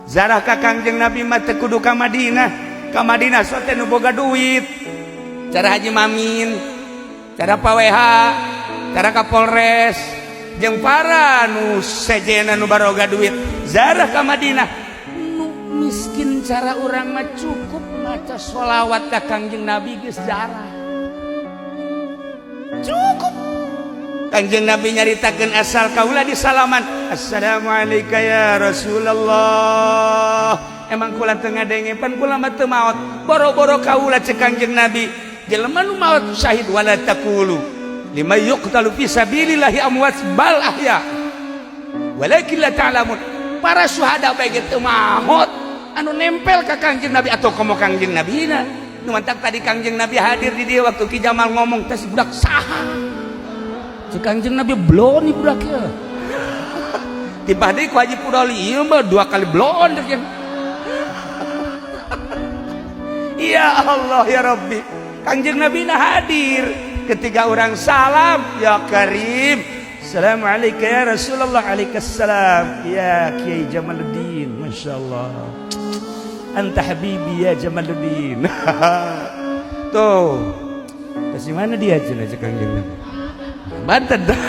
Zarah ka Kangjeng Nabi mah teu kudu ka Madinah. Ka Madinah so teh nu boga duit. Cara Haji Mamin, cara Pak WH, cara Kapolres, jeung para nu sejena nu baroga duit. Zarah ka Madinah. Nu miskin cara urang mah cukup maca sholawat ka Kangjeng Nabi geus zarah. Cukup. Kangjeng Nabi nyaritakeun asal kaula di salaman. Assalamualaikum ya Rasulullah. Emang kula teu ngadenge pan kula mah teu maot. Boro-boro kaula cek Kangjeng Nabi. Jelema nu maot syahid wala taqulu lima yuqtalu fi sabilillahi amwat bal ahya. Walakin la ta'lamun. Para syuhada bae ge teu maot anu nempel ka Kangjeng Nabi atau komo Kangjeng Nabina. Nu mantak tadi Kangjeng Nabi hadir di dia waktu Ki Jamal ngomong teh si budak saha. Cek Kangjeng Nabi blon budak ya. Tiba deui ku Haji Pudoli ieu mah dua kali blon dek ya. Ya Allah ya Rabbi. Kangjeng Nabi na hadir ketika orang salam ya Karim. Assalamualaikum ya Rasulullah. Alaikassalam ya Kiai Jamaluddin. Masya Allah. Anta habibi ya Jamaluddin. Tuh. Kasih mana dia cenah cek Kangjeng Nabi. Banten dah.